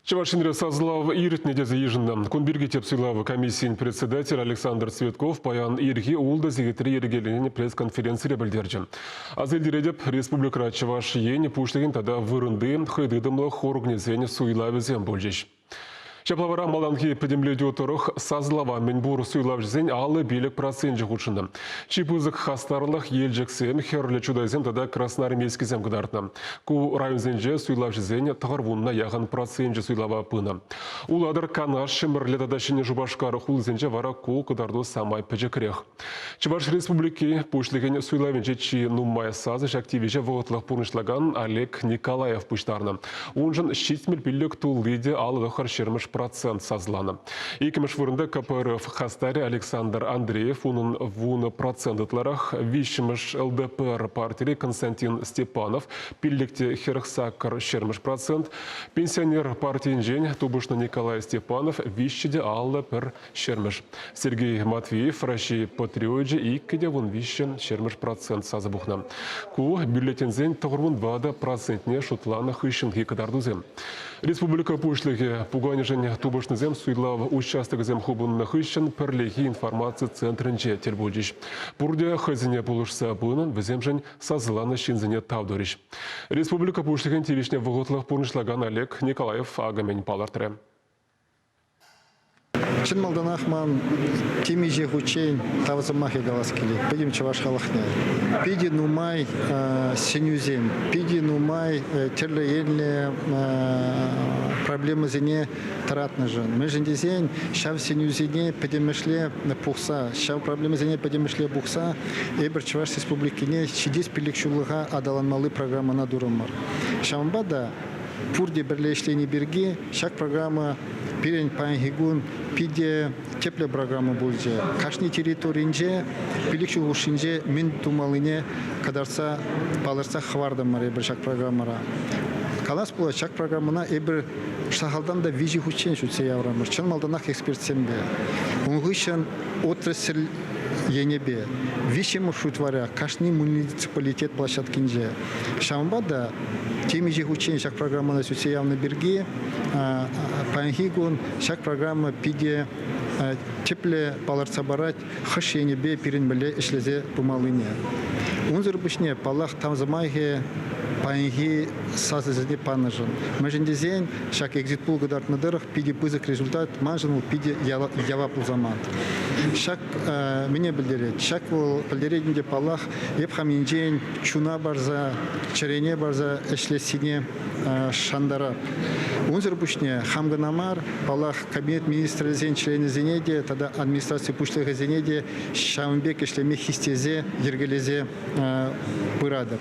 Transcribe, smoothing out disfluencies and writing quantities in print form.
Чӑваш Енре сасӑлав иртнӗ тесе йышӑннӑ. Кун пирки тӗп суйлав комиссийӗн председателӗ Александр Цветков паян ирхи ултӑ сехетре йӗркеленӗ пресс-конференцире пӗлтерчӗ. Аса илтеретӗп, республикӑра Чӑваш Ен Пуҫлӑхӗн тата вырӑнти хӑйтытӑмлӑх органӗсен суйлавӗсем пулчӗҫ. Ҫапла вара малтанхи пӗтӗмлетӳ тӑрӑх сасӑлава мӗнпур суйлавҫӑсен 55 проценчӗ хутшӑннӑ. Чи пысӑк хастарлӑх Елчӗксем, Хӗрлӗ Чутайсем тата Красноармейскисем кӑтартнӑ. Ку районсенче суйлавҫӑсен тӑхӑрвунна яхӑн проценчӗ суйлава пынӑ. Улатӑр, Канаш, Ҫӗмӗрле тата Ҫӗнӗ Шупашкар хулисенче вара ку кӑтарту самай пӗчӗкрех. Чӑваш Республики Пуҫлӑхӗн суйлавӗнче чи нумай сасӑ ҫак тивӗҫе вӑхӑтлӑх пурнӑҫлакан Олег Николаев пуҫтарнӑ. Уншӑн 75 тулли те 50 процент сасӑланӑ. Иккӗмӗш вырӑнта КПРФ хастарӗ Александр Андреев, унӑн 10% ытларах, виҫҫӗмӗш ЛДПР партири Константин Степанов, пиллӗкте 48 ҫӗрмӗш процент, пенсионер партийӗнчен тупӑшнӑ Николай Степанов виҫҫӗ те 51 ҫӗрмӗш. Сергей Матвеев Раҫҫей патриочӗ иккӗ те 13 ҫӗрмӗш процент сасӑ пухнӑ. Ку бюллетеньсен 94 процентне шутланӑ хыҫҫӑнхи кӑтартусем. Республика Пуҫлӑхӗ пуканӗшӗн тупӑшнисем суйлав участокӗсем хупӑннӑ хыҫҫӑн пӗрлехи информаци центрӗнче тӗл пулчӗҫ. Пурте хӑйсене пулӑшса пынӑ, вӗсемшӗн сасӑланӑ ҫынсене тав турӗҫ. Республика Пуҫлӑхӗн тивӗҫне вӑхӑтлӑх пурнӑҫлакан Олег Николаев акӑ мӗн палӑртрӗ. Чӑн малтанах ман темиҫе хутчен тав сӑмахӗ калас килет пӗтӗм чӑваш халӑхне. Питӗ нумай сӗнӳсем, питӗ нумай тӗрлӗ енлӗ проблемӑсене тӑратнӑшӑн. Мӗншӗн тесен ҫав сӗнӳсене пӗтӗмӗшле пухса, ҫав проблемӑсене пӗтӗмӗшле пухса эпир Чӑваш Республикине ҫитес пилӗкҫуллӑха аталанмалли программӑна турӑмӑр. Ҫавӑнпа та пурте пӗрле ӗҫлени пирки ҫак программа пирӗн паянхи кун питӗ тӗплӗ программа пулчӗ. Кашни территоринче пилӗк ҫул хушшинче мӗн тумаллине кӑтартса палӑртса хӑвартӑмӑр эпир ҫак программӑра. Калас пулать, ҫак программӑна эпир сахалтан та виҫӗ хутчен сӳтсе яврӑмӑр. Чӑн малтанах экспертсемпе. Ун хыҫҫӑн отрасль енӗпе виҫҫӗмӗш шут вара кашни муниципалитет площадкинче. Ҫавӑнпа та темиҫе хутчен ҫак программӑна сӳтсе явнӑ пирки паянхи кун ҫак программа питӗ тӗплӗ палӑртса парать, хӑш енӗпе пирӗн мӗнле ӗҫлесе пымаллине. Унсӑр пуҫне, паллах, тав сӑмахӗ паянхи сасӑсене панӑшӑн. Мӗншӗн тесен ҫак экзит-пул кӑтартнӑ тӑрӑх питӗ пысӑк результат, маншӑн вӑл питӗ яваплӑ самант. Ҫак мӗне пӗлтерет? Ҫак вӑл пӗлтерет ӗнтӗ, паллах, эп хам енчен чуна парса, чӗрене парса ӗҫлессине шантарап. Унсӑр пуҫне хам кӑна мар, паллах, кабинет министрӗсен членӗсене те тата администраци пуҫлӑхӗсене те ҫавӑн пек ӗҫлеме хистесе, йӗркелесе пыратӑп.